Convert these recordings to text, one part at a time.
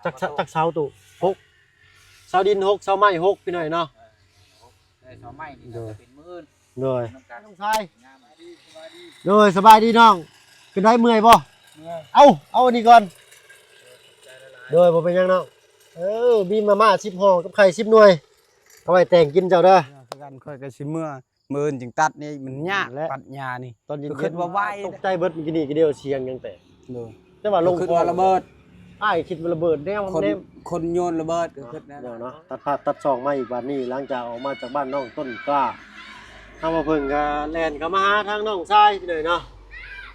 ຈັກ ຈັກເສົາຕູ້ ຫົກ ເສົາດິນຫົກ ເສົາໄມ້ຫົກ ພີ່ນ້ອງເນາະ. ເອີ ເສົາໄມ້ນີ້ ໂດຍ ຈະເປັນມື້ອື່ນ ໂດຍ ນຳກັນ ນ້ອງຊາຍ ໂດຍ ສະບາຍດີນ້ອງ ເປັນໃດເມື່ອຍບໍ່? ເມື່ອຍ ເອົາ ເອົາອັນນີ້ກ່ອນ ໂດຍ ບໍ່ເປັນຫຍັງນ້ອງ. ເອີ ມີມາມ່າສິບຫໍ່ກັບໄຂ່ສິບໜ່ວຍ ເອົາໄວ້ແຕ່ງກິນເຈົ້າເດີ. ຄືກັນ ຂ້ອຍກໍຊິເມື່ອ ມື້ອື່ນຈຶ່ງຕັດນີ້ ມັນຍາກ ແລະ ຕັດຫຍ້ານີ້ ຕອນເຢັນໆ ກໍຄິດວ່າໄວ ຕົກໃຈເບິດ ມື້ກີ້ນີ້ກໍດຽວສຽງຍັງແຕກ ໂດຍ ແຕ່ວ່າລົງ ກໍຄິດວ່າລະເບີດ ອ້າຍຄິດວ່າລະເບີດແນວ ຄົນ ແນວ ຄົນໂຍນລະເບີດ ກໍຄິດແນວນັ້ນເນາະ. ຕັດພາບຕັດຊ່ອງມາອີກບາດນີ້ ຫຼັງຈາກອອກມາຈາກບ້ານນ້ອງຕົ້ນກ້າ ທາງບ່າວເຜິ້ງກໍແລ່ນເຂົ້າມາຫາທາງນ້ອງຊາຍພີ່ນ້ອງເນາະ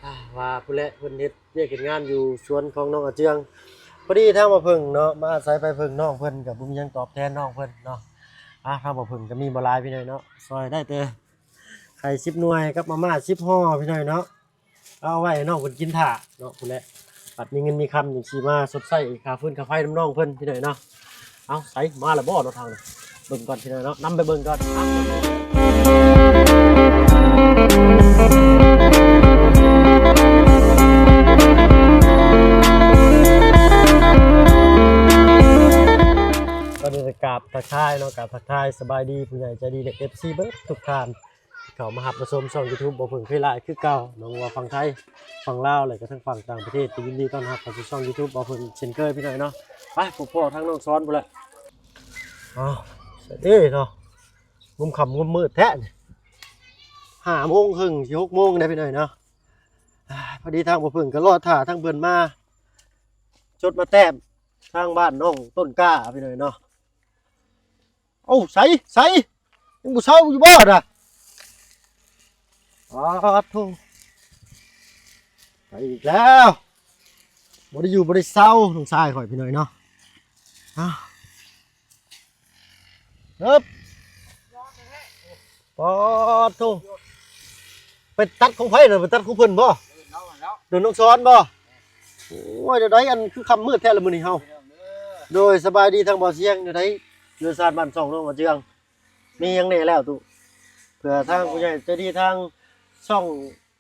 ອ່າ ວ່າພຸ້ນແຫຼະ ເພິ່ນເຮັດວຽກເຮັດງານຢູ່ສວນຂອງນ້ອງອາເຈືອງ. ພໍດີທາງບ່າວເຜິ້ງເນາະ ມາອາໄສໄປເພິ່ງນ້ອງເພິ່ນ ກໍບໍ່ມີຫຍັງຕອບແທນນ້ອງເພິ່ນເນາະ. ອ່າ ທາງບ່າວເຜິ້ງກໍມີບໍ່ຫຼາຍພີ່ນ້ອງເນາະ ຊ່ອຍໄດ້ແຕ່ ໄຂ່ສິບໜ່ວຍກັບມາມ່າສິບຫໍ່ ພີ່ນ້ອງເນາະ ເອົາໄວ້ໃຫ້ນ້ອງເພິ່ນກິນຖ້າເນາະ ພຸ້ນແຫຼະ ບັດມີເງິນມີຄຳຈັ່ງຊິມາຊົດໃຊ້ຄ່າຟືນຄ່າໄຟນຳນ້ອງເພິ່ນ ພີ່ນ້ອງເນາະ. ເອົາ ໃສມາແລ້ວບໍ່ເນາະ ທາງນັ້ນ ເບິ່ງກ່ອນ ພີ່ນ້ອງເນາະ ນຳໄປເບິ່ງກ່ອນ. ກໍໄດ້ກາບທັກທາຍເນາະ ກາບທັກທາຍສະບາຍດີຜູ້ໃຫຍ່ໃຈດີ ແລະ ເອັຟຊີ ເບິດທຸກທ່ານ ເຂົ້າມາຮັບມາຊົມຊ່ອງຢູທູບບ່າວເຜິ້ງເຄີຍຫຼາຍຄືເກົ່າເນາະ ບໍ່ວ່າຝັ່ງໄທ ຝັ່ງລາວ ແລະກະທັງຝັ່ງຕ່າງປະເທດ ກໍຍິນດີຕ້ອນຮັບເຂົ້າສູ່ຊ່ອງຢູທູບບ່າວເຜິ້ງເຊັ່ນເຄີຍ ພີ່ນ້ອງເນາະ. ໄປພົບພໍ້ທາງນ້ອງສອນພຸ້ນແຫຼະ. ອ້າວ ເອີເນາະ ງຸມຄ່ຳງຸມມືດແທ້ນີ້ ຫ້າໂມງເຄິ່ງ ຊິຫົກໂມງແລ້ວ ພີ່ນ້ອງເນາະ. ອ່າ ພໍດີທາງບ່າວເຜິ້ງກໍລໍຖ້າທາງເພິ່ນມາຈົດມາແຕ້ມທາງບ້ານນ້ອງຕົ້ນກ້າ ພີ່ນ້ອງເນາະ. ເອົ້າ ໃສ ໃສ ຍັງບໍ່ເຊົາຢູ່ບໍ່ນະ? ອາໂທ້ ໄປອີກແລ້ວ ບໍ່ໄດ້ຢູ່ບໍ່ໄດ້ເຊົາ ນ້ອງຊາຍຂ້ອຍ ພີ່ນ້ອງເນາະ. ເອີບ ປາດໂທ້ ໄປຕັດຂອງໃຜນະ? ໄປຕັດຂອງເພິ່ນບໍ່? ເດີນນ້ອງສອນບໍ່? ໂອ້ຍ ແນວໃດ ອັນຄືຄ່ຳມືດແທ້ລະມື້ນີ້ເຮົາ. ໂດຍ ສະບາຍດີທາງບ່າວຊຽງ ແນວໃດ ຢູ່ຊານບ້ານຊ່ອງນ້ອງອາເຈືອງ ມີຫຍັງແດ່ແລ້ວຕຸ? ເພື່ອທາງຜູ້ໃຫຍ່ໃຈດີທາງຊ່ອງ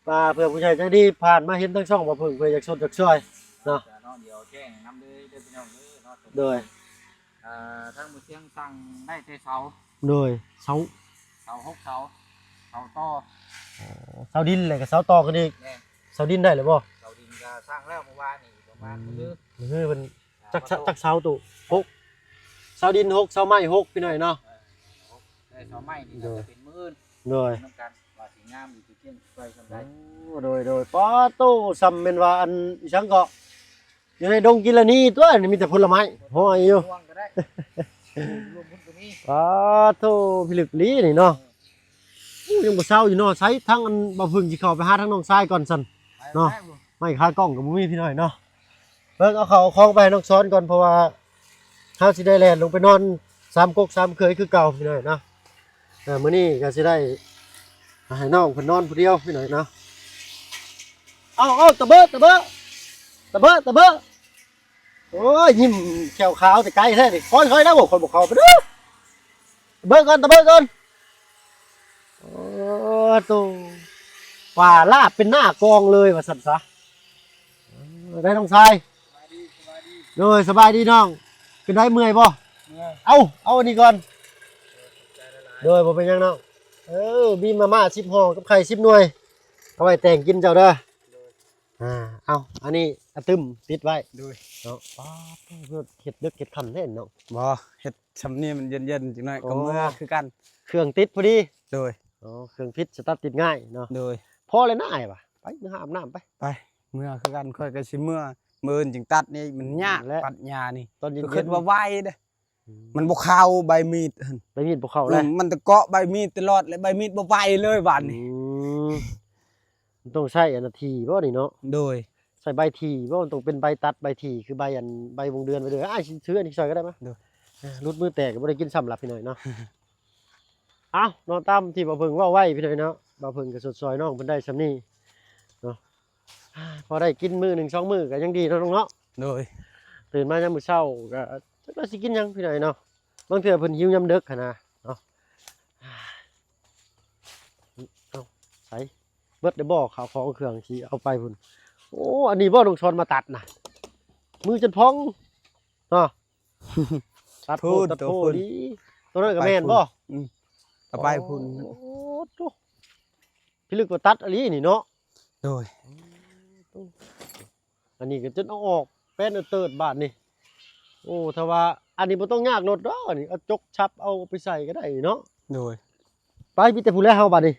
ວ່າເພື່ອຜູ້ໃຫຍ່ໃຈດີຜ່ານມາເຫັນທາງຊ່ອງບ່າວເຜິ້ງ ເພື່ອຢາກຊົດຢາກຊ່ອຍເນາະ. ເນາະ ດຽວແຈ້ງນຳເລີຍເດີພີ່ນ້ອງເດີເນາະ. ໂດຍ ເອີ ທາງໝູ່ຊຽງສັ່ງໄດ້ແຕ່ເສົາ ໂດຍ ເສົາ ເສົາຫົກເສົາ ເສົາຕໍ່ ເສົາດິນ ແລ້ວກໍເສົາຕໍ່ຂຶ້ນອີກ. ແມ່ນ ເສົາດິນໄດ້ແລ້ວບໍ່? ເສົາດິນກໍສ້າງແລ້ວເມື່ອວານນີ້ ປະມານມື້ ມື້ເພິ່ນ ຈັກ ຈັກເສົາຕູ້ ຫົກ ເສົາດິນຫົກ ເສົາໄມ້ຫົກ ພີ່ນ້ອງເນາະ. ເອີ ຫົກ ແຕ່ເສົາໄມ້ນີ້ ໂດຍ ກໍຈະເປັນມື້ອື່ນ ໂດຍ ນຳກັນ ວ່າຊິງາມຢູ່ທີ່ຈຽງຊ່ອຍສ່ຳໃດ. ໂອ້ ໂດຍ ໂດຍ ປາໂຕ ສ່ຳແມ່ນວ່າອັນ ອີຫຍັງເກາະ ຢູ່ໃນດົງກິລານີຕົວະ ນີ້ມີແຕ່ຜົນລະໄມ້ ຫ້ອຍຢູ່ ມ່ວງກໍໄດ້ ລວມພຸ້ນກໍມີ. ປາໂຕ ພິລຶກອີ່ຫຼີນີ້ເນາະ. ໂອ້ ຍັງບໍ່ເຊົາຢູ່ເນາະ. ໃສ ທາງອັນບ່າວເຜິ້ງຊິເຂົ້າໄປຫາທາງນ້ອງຊາຍກ່ອນຊັ້ນເນາະ. ໄມ້ຂາກ້ອງກໍບໍ່ມີ ພີ່ນ້ອງເນາະ. ເບິ່ງເອົາເຂົ້າເອົາຂອງໄປໃຫ້ນ້ອງສອນກ່ອນ ເພາະວ່າເຮົາຊິໄດ້ແລ່ນລົງໄປນອນສາມກົກສາມເຄີຍຄືເກົ່າ ພີ່ນ້ອງເນາະ. ເອີ ມື້ນີ້ກໍຊິໄດ້ໃຫ້ນ້ອງເພິ່ນນອນຜູ້ດຽວ ພີ່ນ້ອງເນາະ. ເອົາ ເອົາ ຕະເບີ ຕະເບີ ຕະເບີ ຕະເບີ. ໂອ້ຍ ຍິ້ມແຂ້ວຂາວແຕ່ໄກແທ້ນີ້. ຄ່ອຍໆ ນະ ໂອ້ ຂ້ອຍບໍ່ເຂົ້າໄປເດີ້. ຕະເບີກ່ອນ ຕະເບີກ່ອນ. ໂອ້ໂຕ ປາລາບເປັນໜ້າກອງເລີຍວ່າຊັ້ນຊະ. ເອີ ໄດ້ນ້ອງຊາຍ ໂດຍ ສະບາຍດີນ້ອງ. ເປັນໃດເມື່ອຍບໍ່? ເມື່ອຍ ເອົາ ເອົາອັນນີ້ກ່ອນ. ໂດຍ ບໍ່ເປັນຫຍັງນ້ອງ. ເອີ ມີມາມ່າສິບຫໍ່ກັບໄຂ່ສິບໜ່ວຍ ເອົາໄວ້ແຕ່ງກິນເຈົ້າເດີ. ອ່າ ເອົາ ອັນນີ້ອາຕຶມຕິດໄວ້ ໂດຍ ເນາະ. ປາດ ເຮັດເດິກເຮັດຄ່ຳແທ້ເນາະ. ບໍ່ ເຮັດຊ່ຳນີ້ມັນເຢັນໆ ຈັກໜ້ອຍ ອໍ ກໍເມື່ອຄືກັນ. ເຄື່ອງຕິດພໍດີ ໂດຍ. ອໍ ເຄື່ອງຜິດ ສະຕາດຕິດງ່າຍເນາະ ໂດຍ. ພໍແລ້ວນາຍວ່າ ໄປ ເມືອາບນ້ຳໄປ ໄປ ເມື່ອຄືກັນ. ຂ້ອຍກໍຊິເມື່ອ ມື້ອື່ນຈຶ່ງຕັດນີ້ ມັນຍາກ ແລະ ຕັດຫຍ້ານີ້ ຕອນເຢັນໆ ກໍຄິດວ່າໄວເດ້. ອືມ ມັນບໍ່ເຂົ້າໃບມີດຫັ້ນ ໃບມີດບໍ່ເຂົ້າແລ້ວ. ອືມ ມັນແຕ່ເກາະໃບມີດຕະຫຼອດ ແລະ ໃບມີດບໍ່ໄວເລີຍບາດນີ້. ອືມ ມັນຕ້ອງໃຊ້ອັນນະຖີ່ບໍ່ນີ້ເນາະ? ໂດຍ ໃຊ້ໃບຖີ່ບໍ່? ມັນຕ້ອງເປັນໃບຕັດໃບຖີ່ ຄືໃບອັນ ໃບວົງເດືອນ ໃບເດືອນ. ອ້າຍ ຊື້ອັນນີ້ຊ່ອຍກໍໄດ້ມາ. ໂດຍ ເອີ ຫຼຸດມືແຕກກໍບໍ່ໄດ້ກິນຊ້ຳລະ ພີ່ນ້ອງເນາະ. ເອົ້າ ເນາະ ຕາມທີ່ບ່າວເຜິ້ງເວົ້າໄວ້ ພີ່ນ້ອງເນາະ ບ່າວເຜິ້ງກໍຊົດຊ່ອຍນ້ອງເພິ່ນໄດ້ຊ່ຳນີ້ເນາະ. ພໍໄດ້ກິນມື້ໜຶ່ງສອງມື້ກໍຍັງດີເນາະນ້ອງເນາະ. ໂດຍ ຕື່ນມາຍາມມື້ເຊົ້າກໍຈັກວ່າຊິກິນຫຍັງ ພີ່ນ້ອງເນາະ. ບາງເທື່ອເພິ່ນຫິວຍາມເດິກຫັ້ນນະເນາະ. ເອົ້າ ໃສ ເບິດແລ້ວບໍ່ ເຂົ້າຂອງເຄື່ອງຊິເອົາໄປພຸ້ນ. ໂອ້ ອັນນີ້ບໍ່ ນ້ອງສອນມາຕັດນະ ມືຈົນພອງ. ເນາະ ຕັດໂພດ ພຸ້ນ ຕັດໂພດ ໂຕພຸ້ນ ອີ ໂຕນັ້ນກໍແມ່ນບໍ່? ໄປພຸ້ນ ອືມ ກໍໄປພຸ້ນ ໂອ້ ໂຕ ພິລຶກວ່າຕັດອີ່ຫຼີນີ້ເນາະ ໂດຍ ອັນນີ້ກໍຈົນເອົາອອກແປ້ນເຕີດບາດນີ້ ໂອ້ ຖ້າວ່າອັນນີ້ບໍ່ຕ້ອງຍາກລົດດອກ ອັນນີ້ເອົາຈົກສັບເອົາໄປໃສ່ກໍໄດ້ເນາະ ໂດຍ ໄປ ມີແຕ່ຜູ້ແລເຮົາບາດນີ້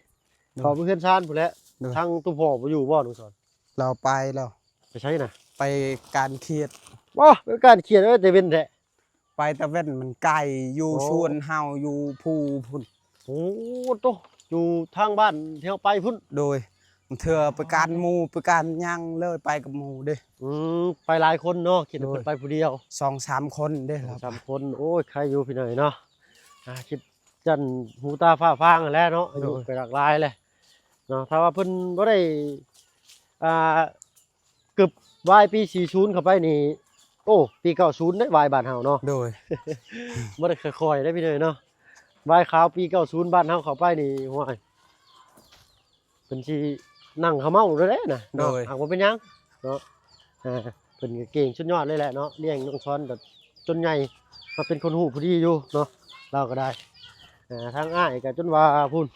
ໂດຍ ເຂົ້າໄປເຮືອນຊານຜູ້ແລ ໂດຍ ທາງຕູ້ພໍ່ບໍ່ຢູ່ບໍ່ ນ້ອງສອນ? ລາວໄປແລ້ວ ໄປໃສນະ? ໄປການຂຽດ ບໍ່ ໄປການຂຽດ ເອີ ແຕ່ເວັນແທ້ ໄປແຕ່ເວັນ ມັນໄກ ຢູ່ ໂອ້ ສວນເຮົາ ຢູ່ພູພຸ້ນ ໂອ້ ໂຕ ຢູ່ທາງບ້ານທີ່ເຮົາໄປພຸ້ນ ໂດຍ ເທື່ອໄປການໝູ່ ໄປການຫຍັງ ເລີຍໄປກັບໝູ່ເດ້ ອືມ ໄປຫຼາຍຄົນເນາະ ຄິດວ່າ ໂດຍ ເພິ່ນໄປຜູ້ດຽວ ສອງສາມຄົນເດ້ ສອງສາມຄົນ ໂອ້ຍ ໄຄຢູ່ພີ່ນ້ອງເນາະ ອ່າ ຄິດ ຈັນຫູຕາຟ້າຟາງຫັ້ນແຫຼະເນາະ ອາຍຸ ໂດຍ ກໍຫຼາກຫຼາຍແຫຼະເນາະ ຖ້າວ່າເພິ່ນບໍ່ໄດ້ ອ່າ ກຶບວາຍປີສີ່ສິບເຂົ້າໄປນີ້ ໂອ້ ປີເກົ້າສິບເດ້ ວາຍບ້ານເຮົາເນາະ ໂດຍ ບໍ່ໄດ້ຄ່ອຍໆເດ້ພີ່ນ້ອງເນາະ ວາຍຂາວປີເກົ້າສິບບ້ານເຮົາເຂົ້າໄປນີ້ ໂອ້ຍ ເພິ່ນຊິນັ່ງເຂົາເມົາໂລດເດ້ນະ ໂດຍ ເນາະ ຫາກບໍ່ເປັນຫຍັງເນາະ ອ່າ ເພິ່ນກໍເກັ່ງສຸດຍອດເລີຍແຫຼະເນາະ ລ້ຽງນ້ອງສອນແບບຈົນໃຫຍ່ມາເປັນຄົນຮູ້ຜູ້ດີຢູ່ເນາະ ລາວກໍໄດ້ ອ່າ ທາງອ້າຍກໍຈົນວ່າພຸ້ນ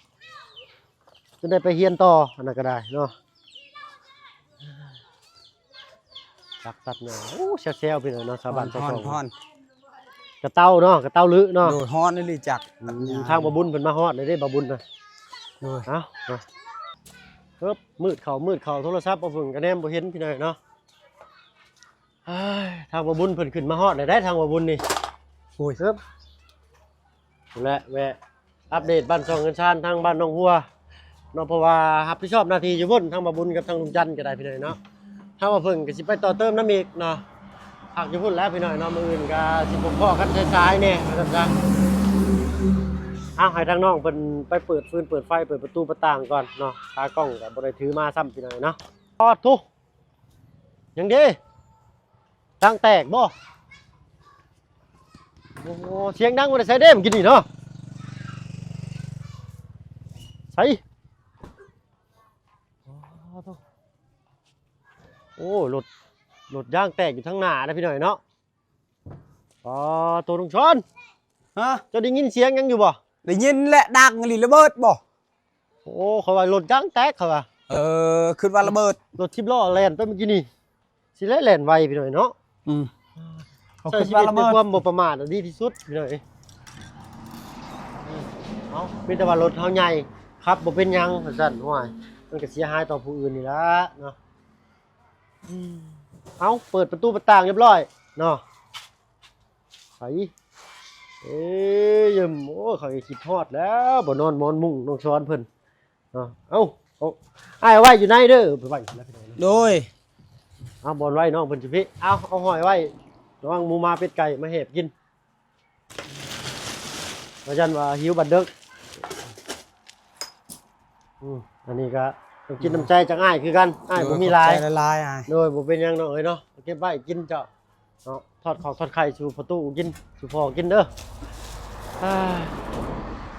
ຈົນໄດ້ໄປຮຽນຕໍ່ ອັນນັ້ນກໍໄດ້ເນາະ ຈັກຕັດຫຍ້າ ໂອ້ ແຊວໆ ພີ່ນ້ອງເນາະ ຊາວບ້ານຊາວຊ່ອງ ຮ້ອນ ກະເຕົາເນາະ ກະເຕົາລຶເນາະ ໂດຍ ຮ້ອນອີ່ຫຼີຈັກ ອືມ ຕັດຫຍ້າ ທາງບ່າວບຸນເພິ່ນມາຮອດແລ້ວເດ້ ບ່າວບຸນນະ ໂດຍ ເອົ້າ ມາ ເອີບ ມືດເຂົ້າ ມືດເຂົ້າ ໂທລະສັບບໍ່ເບິ່ງກະແນມບໍ່ເຫັນພີ່ນ້ອງເນາະ ເອີຍ ທາງບ່າວບຸນເພິ່ນຂຶ້ນມາຮອດແລ້ວເດ້ ທາງບ່າວບຸນນີ້ ໂອ້ຍ ເອີບ ພຸ້ນແຫຼະ ແວະອັບເດດບ້ານຊ່ອງເຮືອນຊານທາງບ້ານໜອງຫົວເນາະ ເພາະວ່າຮັບຜິດຊອບໜ້າທີ່ຢູ່ພຸ້ນ ທາງບ່າວບຸນກັບທາງລຸງຈັນກໍໄດ້ພີ່ນ້ອງເນາະ ທາງບ່າວເຜິ້ງກໍຊິໄປຕໍ່ເຕີມນຳອີກເນາະ ພັກຢູ່ພຸ້ນແຫຼະພີ່ນ້ອງເນາະ ມື້ອື່ນກໍຊິພົບພໍ້ກັນສາຍໆແດ່ວ່າຊັ້ນຊະ ເອົາ ໃຫ້ທາງນ້ອງເພິ່ນໄປເປີດຟືນເປີດໄຟ ເປີດປະຕູປະຕ່າງກ່ອນເນາະ ຂາກ້ອງກໍບໍ່ໄດ້ຖືມາຊ້ຳພີ່ນ້ອງເນາະ ອອດໂທ້ ຫຍັງເດ? ຖັງແຕກບໍ່? ໂອ້ ສຽງດັງມາແຕ່ໃສເດ້ມື້ກີ້ນີ້ເນາະ? ໃສ? ໂອ້ ລົດ ລົດຢາງແຕກຢູ່ທາງໜ້າເດ້ພີ່ນ້ອງເນາະ. ອໍ ໂຕລຸງຊອນ ຮະ? ເຈົ້າໄດ້ຍິນສຽງຫຍັງຢູ່ບໍ່? ໄດ້ຍິນແຫຼະ ດັງອີ່ຫຼີ ລະເບີດບໍ່? ໂອ້ ເຂົາວ່າລົດຢາງແຕກ ເຂົາວ່າ. ເອີ ຄິດວ່າລະເບີດ. ລົດສິບລໍ້ແລ່ນໄປມື້ກີ້ນີ້ ຊິແລ່ນໄວພີ່ນ້ອງເນາະ. ອືມ ເຂົາ ໃຊ້ຊີວິດດ້ວຍຄວາມບໍ່ປະໝາດດີທີ່ສຸດພີ່ນ້ອງເອີຍ. ເອົ້າ ມີແຕ່ວ່າລົດເຮົາໃຫຍ່ ຂັບບໍ່ເປັນຫຍັງວ່າຊັ້ນ. ໂອ້ຍ ມັນກໍເສຍຫາຍຕໍ່ຜູ້ອື່ນນີ້ລະເນາະ. ເອົ້າ ເປີດປະຕູປະຕ່າງຮຽບຮ້ອຍເນາະ. ໃສ ເອີຍ ໂອ້ ຂ້ອຍຄິດຮອດແລ້ວ ບໍ່ນອນໝອນມຸ້ງນ້ອງຊອນເພິ່ນເນາະ. ເອົ້າ ເອົາ ອ້າຍເອົາໄວ້ຢູ່ໃນເດີ ໄປໄວ້ພຸ້ນແຫຼະ. ໂດຍ ເອົາ ບ່ອນໄວ້ນ້ອງເພິ່ນຢູ່ພີ້ ເອົາ ເອົາຫ້ອຍໄວ້ ລະວັງໝູໝາເປັດໄກ່ມາແຫບກິນ. ວ່າຊັ້ນວ່າຫິວບັດເດິກ. ອືມ ອັນນີ້ກໍນ້ຳຈິດນ້ຳໃຈຈາກອ້າຍຄືກັນ ອ້າຍບໍ່ມີຫຼາຍ. ຂອບໃຈຫຼາຍໆ ອ້າຍ. ໂດຍ ບໍ່ເປັນຫຍັງນ້ອງເອີຍເນາະ ເກັບໄວ້ກິນເຈົ້າເນາະ ທອດຂອງທອດໄຂ່ສູ່ພໍ່ຕູ້ກິນ ສູ່ພໍ່ກິນເດີ. ອາ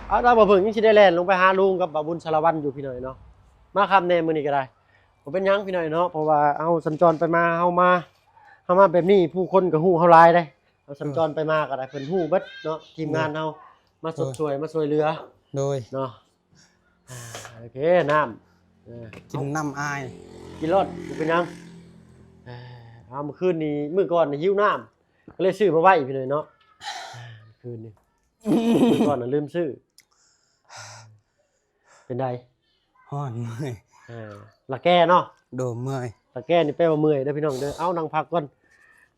ເອົາ ດາວບໍ່ເພິ່ງຍັງຊິໄດ້ແລ່ນລົງໄປຫາລຸງກັບບ່າວບຸນສາລະວັນຢູ່ພີ່ນ້ອງເນາະ. ມາຄ່ຳແດ່ມື້ນີ້ກໍໄດ້ ບໍ່ເປັນຫຍັງພີ່ນ້ອງເນາະ ເພາະວ່າເຮົາສັນຈອນໄປມາ ເຮົາມາ ເຮົາມາແບບນີ້ ຜູ້ຄົນກໍຮູ້ເຮົາຫຼາຍເດ້. ເຮົາສັນຈອນໄປມາກໍໄດ້ ເພິ່ນຮູ້ເບິດເນາະ ທີມງານເຮົາມາຊົດຊ່ວຍ ມາຊ່ວຍເຫຼືອ. ໂດຍ ເນາະ. ອ່າ ໂອເຄ ນ້ຳ ເອີ ກິນນ້ຳອ້າຍ ກິນໂລດ ບໍ່ເປັນຫຍັງ. ເອີ ເອົາ ມື້ຄືນນີ້ ມື້ກ່ອນນີ້ຫິວນ້ຳ ກໍເລີຍຊື້ມາໄວ້ພີ່ນ້ອງເນາະ. ມື້ຄືນນີ້ ມື້ກ່ອນນະລືມຊື້. ເປັນໃດ? ຮ້ອນ ເມື່ອຍ. ເອີ ລະແກ່ເນາະ. ໂດຍ ເມື່ອຍ. ລະແກ່ນີ້ແປວ່າເມື່ອຍເດີພີ່ນ້ອງເດີ. ເອົາ ນັ່ງພັກກ່ອນ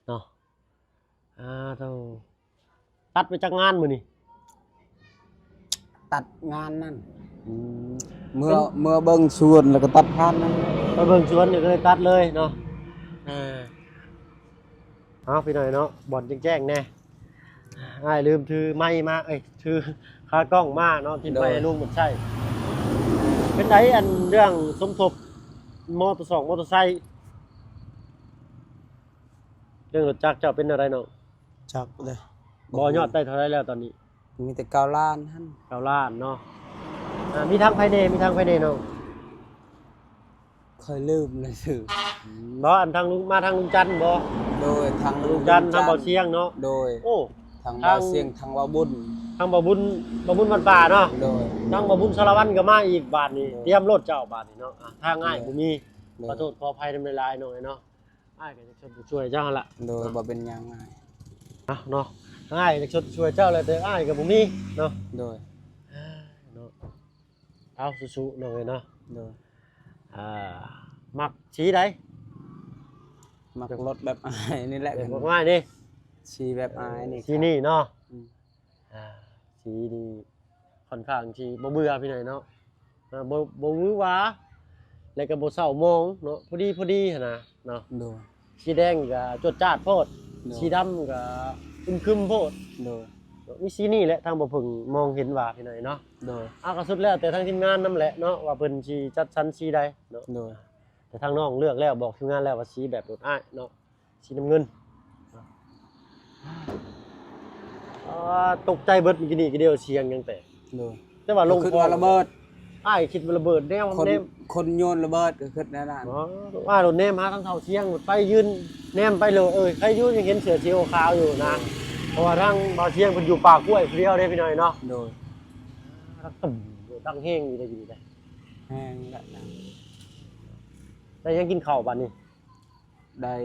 ເນາະ. ອາ ໂທ້ ຕັດໄປຈັກງານມື້ນີ້? ຕັດງານນັ້ນ. ອືມ ເມື່ອ ເມື່ອເບິ່ງສວນແລ້ວກໍຕັດງານນັ້ນ ໄປເບິ່ງສວນນີ້ກໍເລີຍຕັດເລີຍເນາະ. ເອີ ເອົາ ພີ່ນ້ອງເນາະ ບ່ອນແຈ້ງໆແດ່. ອ້າຍລືມຖືໄມມາ ເອີຍ ຖືຂາກ້ອງມາເນາະ ຕິດໄມໃຫ້ລຸງໝົດໃຊ້. ເປັນໃດ ອັນເລື່ອງສົມທົບມໍເຕີສອງມໍເຕີໄຊ? ເລື່ອງລົດຈັກເຈົ້າເປັນແນວໃດນ້ອງ? ຈັກເດ້ ບໍ່ຍອດໄດ້ເທົ່າໃດແລ້ວຕອນນີ້? ມີແຕ່ເກົ້າລ້ານຫັ້ນ. ເກົ້າລ້ານເນາະ. ອ່າ ມີທາງໃຜແດ່ ມີທາງໃຜແດ່ນ້ອງ? ຂ້ອຍລືມແລ້ວຊື່. ອືມ ບໍ່ ອັນທາງລຸງ ມາທາງລຸງຈັນບໍ່? ໂດຍ ທາງລຸງຈັນ ທາງບ່າວຊຽງເນາະ ໂດຍ ໂອ້ ທາງ ທາງບ່າວຊຽງ ທາງບ່າວບຸນ ທາງບ່າວບຸນ ບ່າວບຸນວັດປ່າເນາະ ໂດຍ ທາງບ່າວບຸນສາລະວັນກໍມາອີກບາດນີ້ ໂດຍ ຕຽມລົດເຈົ້າບາດນີ້ເນາະ ອ່າ ທາງອ້າຍ ໂດຍ ບໍ່ມີ ໂດຍ ຂໍໂທດຂໍອະໄພນຳຫຼາຍໆ ນ້ອງເອີຍເນາະ ອ້າຍກໍຢາກຊົດຊ່ວຍເຈົ້າຫັ້ນລະ ໂດຍ ເນາະ ບໍ່ເປັນຫຍັງອ້າຍ ອ່ະເນາະ ທາງອ້າຍຢາກຊົດຊ່ວຍເຈົ້າແຫຼະ ແຕ່ອ້າຍກໍບໍ່ມີເນາະ ໂດຍ ເນາະ ເອົາ ສູ້ໆ ນ້ອງເອີຍເນາະ ໂດຍ ອ່າ ມັກສີໃດ? ມັກລົດແບບອ້າຍນີ້ແຫຼະ ແບບອ້າຍນີ້ ສີແບບອ້າຍນີ້ ສີນີ້ເນາະ ອືມ ອ່າ ສີນີ້ຄ່ອນຂ້າງທີ່ບໍ່ເບື່ອພີ່ນ້ອງເນາະ ອ່າ ບໍ່ ບໍ່ຫວືອຫວາ ແລະກໍບໍ່ເສົ້າໝອງເນາະ ພໍດີໆ ຫັ້ນນະເນາະ ໂດຍ ສີແດງກໍຈວດຈາດໂພດ ໂດຍ ສີດຳກໍອຶມຄຶມໂພດ ໂດຍ ມີສີນີ້ແຫຼະ ທາງບ່າວເຜິ້ງມອງເຫັນວ່າພີ່ນ້ອງເນາະ ໂດຍ ເອົາ ກໍສຸດແລ້ວແຕ່ທາງທີມງານນຳແຫຼະເນາະ ວ່າເພິ່ນຊິຈັດສັນສີໃດເນາະ ໂດຍ ແຕ່ທາງນ້ອງເລືອກແລ້ວ ບອກທີມງານແລ້ວວ່າສີແບບໂດດອ້າຍເນາະ ສີນ້ຳເງິນ ອ່າ ຕົກໃຈເບິດມື້ກີ້ນີ້ ກະດຽວສຽງຫຍັງແຕກ ໂດຍ ແຕ່ວ່າລົງ ຄິດວ່າລະເບີດ ອ້າຍຄິດວ່າລະເບີດ ແນວ ຄົນ ແນມ ຄົນໂຍນລະເບີດກໍຄິດແນວນັ້ນ ອໍ ວ່າໂດດແນມຫາທາງເຖົ້າຊຽງ ໄປຢືນແນມໄປໂລດ ເອີຍ ໃຄຢູ່ຍັງເຫັນເສື້ອສີຂາວຢູ່ນະ ເພາະວ່າທາງບ່າວຊຽງເພິ່ນຢູ່ປ່າກ້ວຍຜູ້ດຽວເດ້ພີ່ນ້ອງເນາະ ໂດຍ ດັງແຮງຢູ່ເດ້ ຢູ່ເດ້ ແຮງແຫຼະ ໄດ້ຫຍັງກິນເຂົ້າບາດນີ້? ໄດ້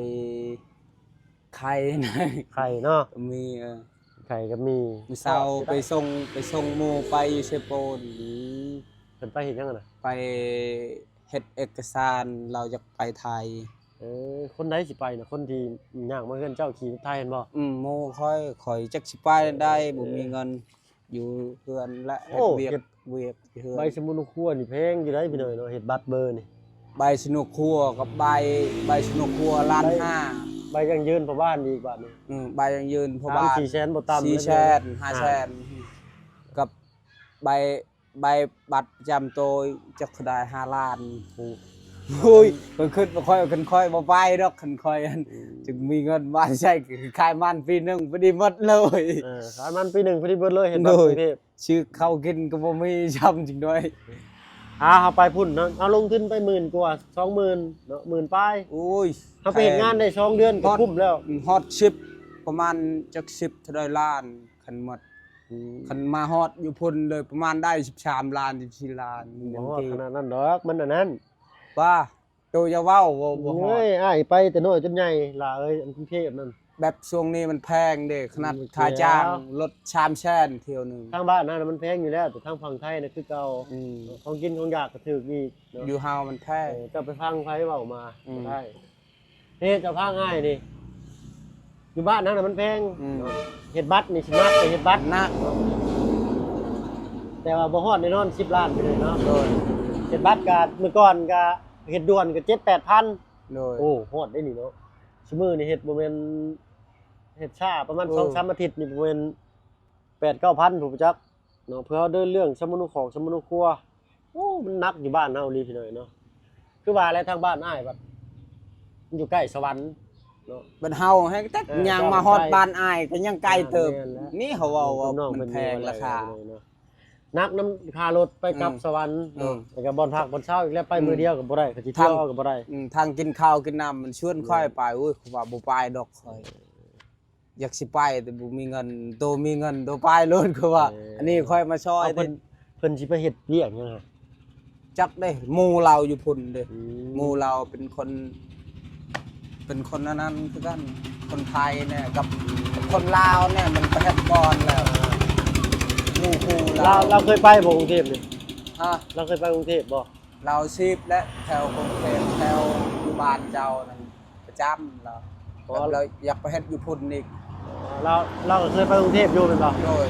ໄຂ່ ໄຂ່ເນາະ ມີ ເອີ ໄຂ່ກໍມີ ມື້ເຊົ້າໄປສົ່ງ ໄປສົ່ງໝູ່ໄປຢູ່ເຊໂປນ ອືມ ເພິ່ນໄປເຮັດຫຍັງຫັ້ນນະ? ໄປເຮັດເອກະສານ ລາວຢາກໄປໄທ ເອີ ຄົນໃດຊິໄປນະ? ຄົນທີ່ຍ່າງມາເຮືອນເຈົ້າຂີ່ລົດໄຖຫັ້ນບໍ່? ອືມ ໝູ່ຂ້ອຍ ຂ້ອຍຈັກຊິໄປໃດ ເອີ ບໍ່ມີເງິນ ຢູ່ເຮືອນແຫຼະ ໂອ້ ເຮັດວຽກ ເຮັດວຽກຢູ່ເຮືອນ ໃບສະໝຸນຄົວນີ້ແພງຢູ່ໃດ໋ພີ່ນ້ອງເນາະ ເຮັດບັດເບີນີ້ ໃບສະໜຸກຄົວກັບໃບ ໃບສະໜຸກຄົວລ້ານຫ້າ ໃບຢັ້ງຢືນພໍ່ບ້ານອີກບາດນີ້ ອືມ ໃບຢັ້ງຢືນພໍ່ບ້ານ ສາມສີ່ແສນບໍ່ຕ່ຳ ສີ່ແສນ ຫ້າແສນ ອ່າ ກັບໃບ ໃບບັດປະຈຳໂຕຈັກເທົ່າໃດ ຫ້າລ້ານ ໂອ້ ໂອ້ຍ ຂ້ອຍຄິດວ່າຂ້ອຍ ຄັນຂ້ອຍບໍ່ໄປດອກ ຄັນຂ້ອຍ ອືມ ຈຶ່ງມີເງິນມາໃຊ້ ຂາຍມັນປີໜຶ່ງພໍດີໝົດເລີຍ ເອີ ຂາຍມັນປີໜຶ່ງພໍດີເບິດເລີຍ ເຮັດບັດ ໂດຍ ກຸງເທບ ຊື້ເຂົ້າກິນກໍບໍ່ມີຊ້ຳຈັກໜ້ອຍ ອ່າ ເຮົາໄປພຸ້ນເນາະ ເຮົາລົງທຶນໄປໝື່ນກວ່າ ສອງໝື່ນເນາະ ໝື່ນປາຍ ໂອ້ຍ ເຮົາໄປເຮັດງານໄດ້ສອງເດືອນກໍຄຸ້ມແລ້ວ ຮອດສິບ ປະມານຈັກສິບເທົ່າໃດລ້ານ ຄັນໝົດ ອືມ ຄັນມາຮອດຢູ່ພຸ້ນເລີຍ ປະມານໄດ້ສິບສາມລ້ານ ສິບສີ່ລ້ານ ບໍ່ຮອດຂະໜາດນັ້ນດອກ ມັນອັນນັ້ນ ວ່າ ໂຕຢ່າເວົ້າ ບໍ່ ບໍ່ຮອດ ໂອ້ຍ ອ້າຍໄປແຕ່ນ້ອຍຈົນໃຫຍ່ຫຼ້າເອີຍ ອັນກຸງເທບນັ້ນ ແບບຊ່ວງນີ້ມັນແພງເດ້ ຂະໜາດ ອືມ ຄ່າຈ້າງລົດສາມແສນທ່ຽວໜຶ່ງ ທາງບ້ານນັ້ນມັນແພງຢູ່ແລ້ວ ແຕ່ທາງຝັ່ງໄທນະຄືເກົ່າ ອືມ ຂອງກິນຂອງຢາກກໍຖືກອີກເນາະ ຢູ່ເຮົາມັນແພງ ເອີ ເຈົ້າໄປຟັງໃຜເວົ້າມາ ອືມ ບໍ່ໄດ້ ເຮັດເຈົ້າພາງ່າຍນີ້ ຢູ່ບ້ານເຮົານະມັນແພງ ອືມ ເນາະ ເຮັດບັດນີ້ຊິໜັກໄປເຮັດບັດ ໜັກ ແຕ່ວ່າບໍ່ຮອດແນ່ນອນສິບລ້ານໄປເລີຍເນາະ ໂດຍ ເຮັດບັດກະມື້ກ່ອນກະເຮັດດ່ວນກະເຈັດແປດພັນ ໂດຍ ໂອ້ ຮອດໄດ໋ນີ້ເນາະ ຊຸມື້ນີ້ເຮັດບໍ່ແມ່ນ ເຮັດຊ້າປະມານ ເອີ ສອງສາມອາທິດນີ້ບໍ່ແມ່ນ ແປດເກົ້າພັນພຸ້ນຈັກເນາະ ເພື່ອເດີນເລື່ອງສຳມະໂນຂອງສຳມະໂນຄົວ ໂອ້ ມັນໜັກຢູ່ບ້ານເຮົາອີ່ຫຼີພີ່ນ້ອງເນາະ ຄືວ່າແຫຼະ ທາງບ້ານອ້າຍບັດຢູ່ໃກ້ສະຫວັນເນາະ ບັດເຮົາແຮງແຕ່ ເອີ ຍ່າງມາຮອດ ເຈົ້າ ບ້ານອ້າຍກໍຍັງໄກເຕີບ ອ່າ ແມ່ນແຫຼະ ນີ້ເຮົາເວົ້າວ່າມັນແພງລາຄາ ເນາະ ໜັກນຳຄ່າລົດໄປກັບ ອືມ ສະຫວັນເນາະ ອືມ ແລ້ວກໍບ່ອນພັກບ່ອນເຊົາອີກແລ້ວ ໄປ ອືມ ມື້ດຽວກໍບໍ່ໄດ້ ກໍຊິທ່ຽວເອົາກໍບໍ່ໄດ້ ອືມ ທາງກິນເຂົ້າກິນນ້ຳມັນຊວນຂ້ອຍໄປ ໂອ້ຍ ຂ້ອຍວ່າບໍ່ໄປດອກ ຂ້ອຍ ຢາກຊິໄປແຕ່ບໍ່ມີເງິນ ໂຕມີເງິນໂຕໄປໂລດ ຄືວ່າ ເອີ ອັນນີ້ຂ້ອຍມາຊ່ອຍ ເອົາ ເພິ່ນ ເພິ່ນຊິໄປເຮັດວຽກຫຍັງຫະ? ຈັກເດ້ ໝູ່ລາວຢູ່ພຸ້ນເດ້ ອືມ ໝູ່ລາວເປັນຄົນ ເປັນຄົນອັນນັ້ນຄືກັນ ຄົນໄທແດ່ກັບຄົນລາວແດ່ ມັນໄປເຮັດກ່ອນແລ້ວ ໝູ່ຄູ່ລາວ ລາວເຄີຍໄປບໍ່ກຸງເທບນີ້? ຮະ? ລາວເຄີຍໄປກຸງເທບບໍ່? ລາວຊີບແຫຼະ ແຖວກຸງເທບ ແຖວຢູ່ບ້ານເຈົ້ານັ້ນປະຈຳລາວ ອໍ ແບບລາວຢາກໄປເຮັດຢູ່ພຸ້ນອີກ ອໍ ລາວ ລາວກໍເຄີຍໄປກຸງເທບຢູ່ແມ່ນບໍ່? ໂດຍ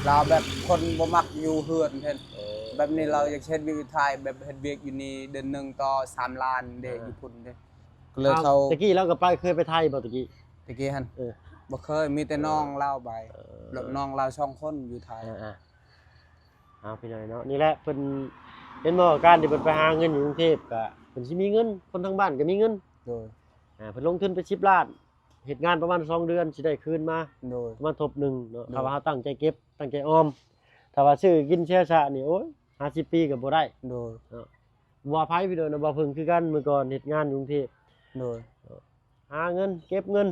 ລາວແບບຄົນບໍ່ມັກຢູ່ເຮືອນເຮັດ ເອີ ແບບນີ້ລາວຢາກເຮັດວຽກຢູ່ໄທ ແບບເຮັດວຽກຢູ່ນີ້ເດືອນໜຶ່ງຕໍ່ສາມລ້ານເດ້ ເອີ ຢູ່ພຸ້ນເດ້ ກໍເລີຍເຂົ້າ ຕະກີ້ລາວກໍໄປ ເຄີຍໄປໄທບໍ່ຕະກີ້? ຕະກີ້ຫັ້ນ ເອີ ບໍ່ເຄີຍ ມີແຕ່ນ້ອງລາວໄປ ເອີ ແລ້ວນ້ອງລາວສອງຄົນຢູ່ໄທ ອ່າໆ ເອົາ ພີ່ນ້ອງເນາະ ນີ້ແຫຼະ ເພິ່ນ ເຫັນບໍ່ ການທີ່ເພິ່ນໄປຫາເງິນຢູ່ກຸງເທບ ກະເພິ່ນຊິມີເງິນ ຄົນທາງບ້ານກໍມີເງິນ ໂດຍ ອ່າ ເພິ່ນລົງທຶນໄປສິບລ້ານ ເຮັດງານປະມານສອງເດືອນ ຊິໄດ້ຄືນມາ ໂດຍ ປະມານທົບໜຶ່ງເນາະ ໂດຍ ຖ້າວ່າເຮົາຕັ້ງໃຈເກັບ ຕັ້ງໃຈອອມ ຖ້າວ່າຊື້ກິນເສຍສະນີ້ ໂອ້ຍ ຫ້າສິບປີກໍບໍ່ໄດ້ ໂດຍ ເນາະ ບໍ່ວ່າໃຜ ພີ່ນ້ອງເນາະ ບໍ່ເພິ່ງຄືກັນ ມື້ກ່ອນເຮັດງານຢູ່ກຸງເທບ ໂດຍ ເນາະ ຫາເງິນເກັບເງິນ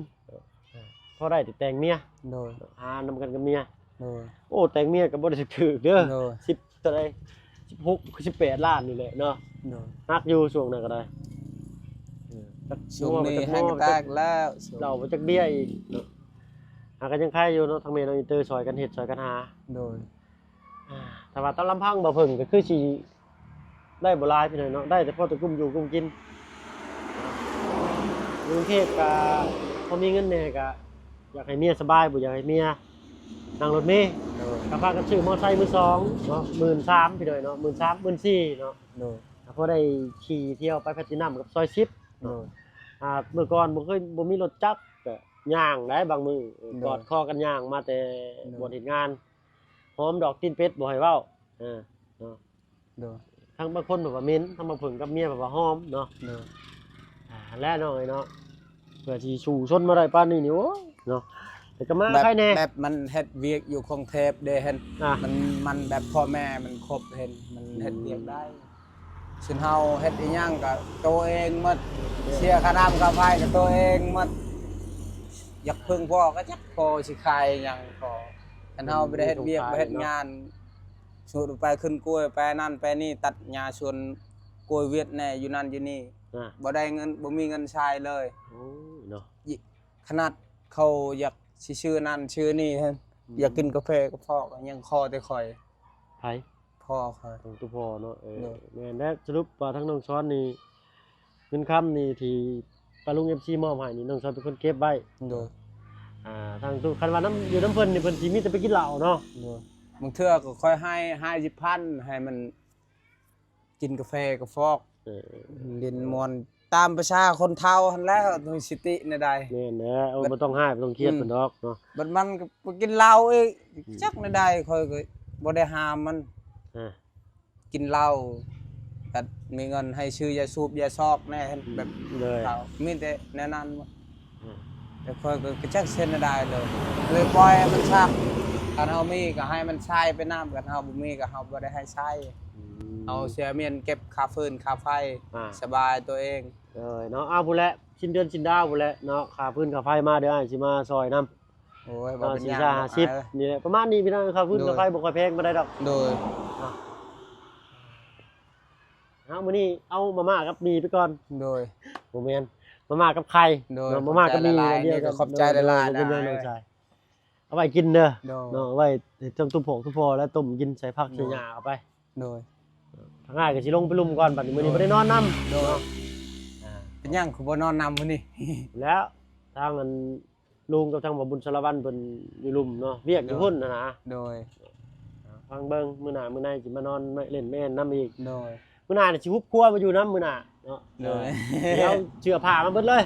ພໍໄດ້ແຕ່ແຕ່ງເມຍ ໂດຍ ຫານຳກັນກັບເມຍ ໂດຍ ໂອ້ ແຕ່ງເມຍກໍບໍ່ໄດ້ຖືກໆເດີ ໂດຍ ສິບເທົ່າໃດ ສິບຫົກຄືສິບແປດລ້ານນີ້ແຫຼະເນາະ ໂດຍ ໜັກຢູ່ຊ່ວງນັ້ນກໍໄດ້ ເອີ ຈັກ ຊ່ວງນີ້ແຮງແຕກແລ້ວ ເຫຼົ້າບໍ່ຈັກເບຍອີກເນາະ ຫາກໍຍັງໄຄຢູ່ເນາະ ທາງແມ່ນ້ອງອິນເຕີຊ່ອຍກັນເຮັດຊ່ອຍກັນຫາ ໂດຍ ອ່າ ຖ້າວ່າຕາມລຳພັງບໍ່ເພິ່ງກໍຄືຊິໄດ້ບໍ່ຫຼາຍພີ່ນ້ອງເນາະ ໄດ້ແຕ່ພໍແຕ່ກຸ້ມຢູ່ກຸ້ມກິນ ຢູ່ກຸງເທບກໍພໍມີເງິນແດ່ກໍຢາກໃຫ້ເມຍສະບາຍ ບໍ່ຢາກໃຫ້ເມຍນັ່ງລົດເມ ໂດຍ ກໍພາກັນຊື້ມໍໄຊມືສອງເນາະ ໝື່ນສາມພີ່ນ້ອງເນາະ ໝື່ນສາມ ໝື່ນສີ່ເນາະ ໂດຍ ກໍພໍໄດ້ຂີ່ທ່ຽວໄປແພລາຕິນຳກັບຊອຍສິບ ໂດຍ ອ່າ ເມື່ອກ່ອນບໍ່ເຄີຍ ບໍ່ມີລົດຈັກ ກໍຍ່າງໄດ້ບາງມື້ ໂດຍ ກອດຄໍກັນຍ່າງມາແຕ່ ໂດຍ ບ່ອນເຮັດງານ ຫອມດອກຕີນເປັດບໍ່ໃຫ້ເວົ້າ ເອີ ເນາະ ໂດຍ ທັງບາງຄົນແບບວ່າເໝັນ ທັງບາງເພິ່ງກັບເມຍແບບວ່າຫອມເນາະ ໂດຍ ອ່າ ແລະນ້ອງເອີຍເນາະ ເພື່ອຊິສູ້ຊົນມາໄດ້ປານນີ້ນີ້ ໂອ້ຍ ເນາະ ແຕ່ກໍມາ ແບບ ໃຄແດ່ ແບບມັນເຮັດວຽກຢູ່ກຸງເທບເດ້ ເຫັນ ອ່າ ມັນ ມັນແບບພໍ່ແມ່ມັນຄົບ ເຫັນມັນເຮັດວຽກໄດ້ ອືມ ສ່ວນເຮົາເຮັດອີ່ຫຍັງກໍໂຕເອງໝົດ ເສຍຄ່ານ້ຳຄ່າໄຟກໍໂຕເອງໝົດ ຢາກເພິ່ງພໍ່ກໍຈັກພໍ່ຊິຂາຍຫຍັງພໍ ຄັນເຮົາບໍ່ໄດ້ເຮັດວຽກ ບໍ່ເຮັດງານ ສົມມຸດໄປຂຶ້ນກ້ວຍ ໄປນັ້ນໄປນີ້ ຕັດຫຍ້າສວນກ້ວຍຫວຽດແດ່ ຢູ່ນັ້ນຢູ່ນີ້ ອ່າ ບໍ່ໄດ້ເງິນ ບໍ່ມີເງິນໃຊ້ເລີຍ ໂອ້ຍເນາະ ຂະໜາດເຂົາຢາກຊິຊື້ນັ້ນຊື້ນີ້ ອືມ ຢາກກິນກາແຟກໍພໍກໍຍັງຂໍແຕ່ຂ້ອຍ ໃຜ? ພໍ່ຂ້ອຍ ຂອງຕຸພໍ່ເນາະ ເອີ ໂດຍ ແມ່ນແລ້ວ ສະຫຼຸບວ່າທາງນ້ອງຊອນນີ້ ເງິນຄຳນີ້ທີ່ປ້າລຸງ ເອັຟຊີ ມອບໃຫ້ນີ້ ນ້ອງຊອນເປັນຄົນເກັບໄວ້ ໂດຍ ອ່າ ທາງຕຸ ຄັນວ່ານຳ ຢູ່ນຳເພິ່ນນີ້ ເພິ່ນຊິມີແຕ່ໄປກິນເຫຼົ້າເນາະ ໂດຍ ບາງເທື່ອກໍຂ້ອຍໃຫ້ຫ້າສິບພັນ ໃຫ້ມັນ ກິນກາແຟກະຟອກ ເອີ ຫຼິ້ນມ່ວນຕາມພາສາຄົນເຖົ້າຫັ້ນແຫຼະ ມີສະຕິແນວໃດ ແມ່ນແຫຼະ ເອີ ບໍ່ຕ້ອງຮ້າຍ ບໍ່ຕ້ອງຄຽດເພິ່ນດອກເນາະ ບັດມັນກໍໄປກິນເຫຼົ້າອີກ ອືມ ຈັກແນວໃດ ຂ້ອຍກໍບໍ່ໄດ້ຫ້າມມັນ ອ່າ ກິນເຫຼົ້າ ກໍມີເງິນໃຫ້ຊື້ຢາສູບຢາຊອກແດ່ ແບບ ໂດຍ ເຂົາມີແຕ່ແນວນັ້ນ ອືມ ແຕ່ຂ້ອຍກໍ ກໍຈັກເຮັດແນວໃດເລີຍ ເລີຍປ່ອຍໃຫ້ມັນຊັກ ຄັນເຮົາມີກໍໃຫ້ມັນໃຊ້ໄປນຳ ຄັນເຮົາບໍ່ມີກໍເຮົາບໍ່ໄດ້ໃຫ້ໃຊ້ ອືມ ເຮົາເສຍເງິນເກັບຄ່າຟືນຄ່າໄຟ ອ່າ ສະບາຍຕົວເອງ ເອີ ເນາະ ເອົາພຸ້ນແຫຼະ ສິ້ນເດືອນສິ້ນດາວພຸ້ນແຫຼະເນາະ ຄ່າຟືນຄ່າໄຟມາ ດຽວອ້າຍຊິມາຊ່ອຍນຳ ໂອ້ຍ ບໍ່ເປັນຫຍັງ ສີ່ສິບ ຫ້າສິບ ນີ້ແຫຼະ ປະມານນີ້ພີ່ນ້ອງ ຄ່າຟືນຄ່າໄຟບໍ່ຄ່ອຍແພງປານໃດດອກ ໂດຍ ເນາະ ເອົາ ມື້ນີ້ເອົາມາມ່າກັບໝີ່ໄປກ່ອນ ໂດຍ ບໍ່ແມ່ນ ມາມ່າກັບໄຂ່ ໂດຍ ເນາະ ມາມ່າກັບໝີ່ ຂອບໃຈຫຼາຍໆ ດຽວກັນ ເນາະ ຂອບໃຈຫຼາຍໆ ບໍ່ເປັນຫຍັງ ນ້ອງຊາຍ ເອົາໄວ້ກິນເດີ ໂດຍ ເນາະ ເອົາໄວ້ໃຫ້ທັງຕຸພໍ່ ຕຸພໍ່ ແລະ ຕົ້ມກິນໃສ່ຜັກ ໂດຍ ໃສ່ຫຍ້າເອົາໄປ ໂດຍ ທາງອ້າຍກໍຊິລົງໄປລຸ່ມກ່ອນ ບັດນີ້ ມື້ນີ້ ໂດຍ ບໍ່ໄດ້ນອນນຳ ໂດຍ ເນາະ ອ່າ ເປັນຫຍັງຄືບໍ່ນອນນຳມື້ນີ້ ແລ້ວ ທາງອັນ ລຸງກັບທາງບ່າວບຸນສາລະວັນເພິ່ນຢູ່ລຸ່ມເນາະ ວຽກຢູ່ ໂດຍ ພຸ້ນຫັ້ນນະ ໂດຍ ອ່າ ຟັງເບິ່ງ ມື້ໜ້າມື້ໃນຊິມານອນມາຫຼິ້ນມາແອ່ນນຳອີກ ໂດຍ ມື້ໜ້ານີ້ຊິຮຸບຄົວມາຢູ່ນຳມື້ໜ້າເນາະ ໂດຍ ເອີ ເອົາເສື້ອຜ້າມາເບິດເລີຍ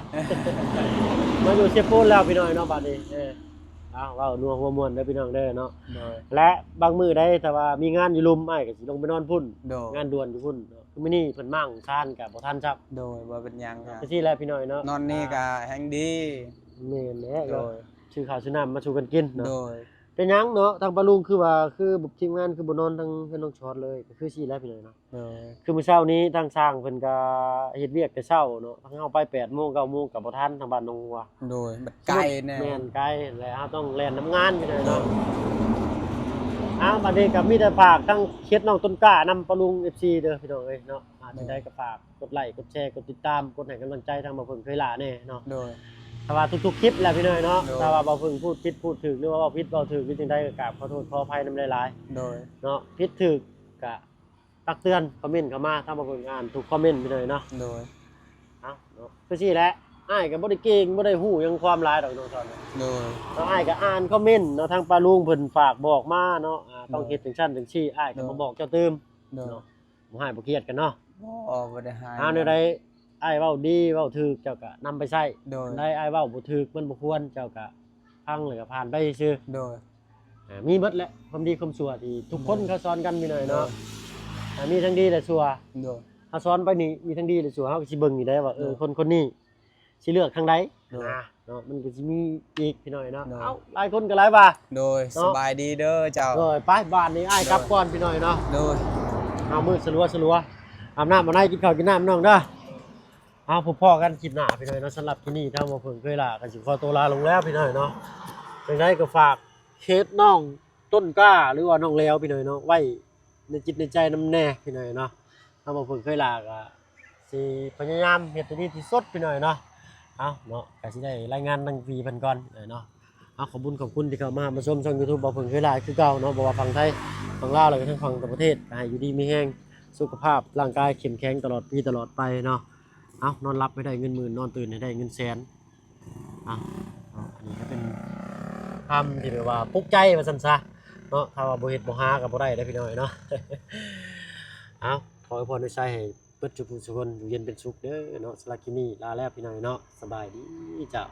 ມາຢູ່ເຊໂປນແລ້ວພີ່ນ້ອງເນາະ ບັດນີ້ ເອີ ເອົາ ເວົ້ານົວຫົວມ່ວນເດີພີ່ນ້ອງເດີເນາະ ໂດຍ ແລະ ບາງມື້ໃດຖ້າວ່າມີງານຢູ່ລຸ່ມ ອ້າຍກໍຊິລົງໄປນອນພຸ້ນ ໂດຍ ງານດ່ວນຢູ່ພຸ້ນເນາະ ຄືມື້ນີ້ເພິ່ນມ້າງຊານກໍບໍ່ທັນຊ້ຳ ໂດຍ ບໍ່ເປັນຫຍັງ ກໍຊີ້ແຫຼະພີ່ນ້ອງເນາະ ນອນນີ້ກໍແຮງດີ ແມ່ນແຫຼະ ໂດຍ ຊື້ເຂົ້າຊື້ນ້ຳມາສູ່ກັນກິນເນາະ ໂດຍ ເປັນຫຍັງເນາະ ທາງປ້າລຸງຄືວ່າ ຄືທີມງານຄືບໍ່ນອນທາງເຮືອນນ້ອງຊອນເລີຍ ກໍຄືຊີ້ແຫຼະພີ່ນ້ອງເນາະ ໂດຍ ຄືມື້ເຊົ້ານີ້ທາງຊ່າງເພິ່ນກໍເຮັດວຽກແຕ່ເຊົ້າເນາະ ທາງເຮົາໄປແປດໂມງ ເກົ້າໂມງກໍບໍ່ທັນ ທາງບ້ານໜອງຫົວ ໂດຍ ມັນໄກແດ່ ແມ່ນໄກ ແລະເຮົາຕ້ອງແລ່ນນຳງານພີ່ນ້ອງເນາະ ເອົາ ບັດນີ້ກໍມີແຕ່ຝາກທາງເຂດນ້ອງຕົ້ນກ້ານຳ ປ້າລຸງ ເອັຟຊີ ເດີພີ່ນ້ອງເອີຍເນາະ ອ່າ ໂດຍ ຈັ່ງໃດກໍຝາກ ກົດໄລ ກົດແຊ ກົດຕິດຕາມ ກົດໃຫ້ກຳລັງໃຈທາງບ່າວເພິ່ງເຄີຍຫຼ້າແດ່ເນາະ ໂດຍ ຖ້າວ່າທຸກໆຄລິບແຫຼະພີ່ນ້ອງເນາະ ໂດຍ ຖ້າວ່າບ່າວເພິ່ງພູດຜິດພູດຖືກ ຫຼືວ່າເວົ້າຜິດເວົ້າຖືກ ຫຼືຈັ່ງໃດກໍກາບຂໍໂທດຂໍອະໄພນຳຫຼາຍໆ ໂດຍ ເນາະ ຜິດຖືກກະຕັກເຕືອນ ຄອມເມັນເຂົ້າມາ ທາງບ່າວເພິ່ງອ່ານທຸກຄອມເມັນພີ່ນ້ອງເນາະ ໂດຍ ເອົາເນາະ ຄືຊີ້ແຫຼະ ອ້າຍກໍບໍ່ໄດ້ເກັ່ງ ບໍ່ໄດ້ຮູ້ຫຍັງຄວາມຫຼາຍດອກ ນ້ອງຊອນ ໂດຍ ເນາະ ອ້າຍກໍອ່ານຄອມເມັນເນາະ ທາງປ້າລຸງເພິ່ນຝາກບອກມາເນາະ ອ່າ ຕ້ອງເຮັດຈັ່ງຊັ້ນຈັ່ງຊີ້ ອ້າຍກໍມາບອກເຈົ້າຕື່ມ ໂດຍ ເນາະ ບໍ່ຮ້າຍບໍ່ກຽດກັນເນາະ ບໍ່ ບໍ່ໄດ້ຮ້າຍ ຫາແນວໃດອ້າຍເວົ້າດີເວົ້າຖືກ ເຈົ້າກໍນຳໄປໃຊ້ ໂດຍ ອັນໃດອ້າຍເວົ້າບໍ່ຖືກ ມັນບໍ່ຄວນ ເຈົ້າກໍຟັງແລ້ວກໍຜ່ານໄປຊື່ໆ ໂດຍ ອ່າ ມີເບິດແຫຼະ ຄວາມດີຄວາມຊົ່ວທີ່ທຸກຄົນ ໂດຍ ເຂົາສອນກັນ ມີໜ້ອຍເນາະ ໂດຍ ອ່າ ມີທັງດີແລະຊົ່ວ ໂດຍ ເຮົາສອນໄປນີ້ ມີທັງດີແລະຊົ່ວ ເຮົາກໍຊິເບິ່ງຢູ່ໄດ໋ວ່າ ເອີ ໂດຍ ຄົນຄົນນີ້ ຊິເລືອກທາງໃດ ໂດຍ ນະເນາະ ມັນກໍຊິມີອີກພີ່ນ້ອງເນາະ ໂດຍ ເອົ້າ ຫຼາຍຄົນກໍຫຼາຍວ່າ ໂດຍ ເນາະ ສະບາຍດີເດີເຈົ້າ ໂດຍ ໄປ ບາດນີ້ອ້າຍ ໂດຍ ກັບກ່ອນພີ່ນ້ອງເນາະ ໂດຍ ເອົາ ມື້ສະຫຼວໆ ອາບນ້ຳອາບໃນ ກິນເຂົ້າກິນນ້ຳນ້ອງເດີ ເອົາ ພົບພໍ້ກັນຄລິບໜ້າພີ່ນ້ອງເນາະ. ສຳລັບຄລິບນີ້ ທາງບ່າວເຜິ້ງເຄີຍຫຼ້າກໍຊິຂໍຕົວລາລົງແລ້ວພີ່ນ້ອງເນາະ. ຈັ່ງໃດກໍຝາກເພຈນ້ອງຕົ້ນກ້າ ຫຼືວ່ານ້ອງແລ້ວພີ່ນ້ອງເນາະ ໄວ້ໃນຈິດໃນໃຈນຳແດ່ພີ່ນ້ອງເນາະ. ທາງບ່າວເຜິ້ງເຄີຍຫຼ້າກໍຊິພະຍາຍາມເຮັດໃຫ້ດີທີ່ສຸດພີ່ນ້ອງເນາະ. ເອົາເນາະ ກໍຊິໄດ້ລາຍງານທາງພີ່ເພິ່ນກ່ອນພີ່ນ້ອງເນາະ. ເອົາ ຂອບຄຸນຂອບຄຸນທີ່ເຂົ້າມາຮັບມາຊົມຊ່ອງ YouTube ບ່າວເຜິ້ງເຄີຍຫຼ້າຄືເກົ່າເນາະ. ບໍ່ວ່າຝັ່ງໄທ ຝັ່ງລາວ ແລະກໍທັງຝັ່ງຕ່າງປະເທດ ໃຫ້ຢູ່ດີມີແຮງ ສຸຂະພາບຮ່າງກາຍເຂັ້ມແຂງຕະຫຼອດປີຕະຫຼອດໄປເນາະ. ເອົາ ນອນຫຼັບໃຫ້ໄດ້ເງິນໝື່ນ ນອນຕື່ນໃຫ້ໄດ້ເງິນແສນ. ເອົາ ເອົາ ອັນນີ້ກໍເປັນຄຳທີ່ແບບວ່າປຸກໃຈວ່າຊັ້ນຊະເນາະ. ຖ້າວ່າບໍ່ເຮັດບໍ່ຫາກໍບໍ່ໄດ້ເດ້ພີ່ນ້ອງເນາະ. ເອົາ ຂໍອວຍພອນອວຍໄຊໃຫ້ເບິດທຸກຜູ້ທຸກຄົນຢູ່ເຢັນເປັນສຸກເດີເນາະ. ສຳລັບຄລິບນີ້ລາແລ້ວພີ່ນ້ອງເນາະ. ສະບາຍດີເຈົ້າ.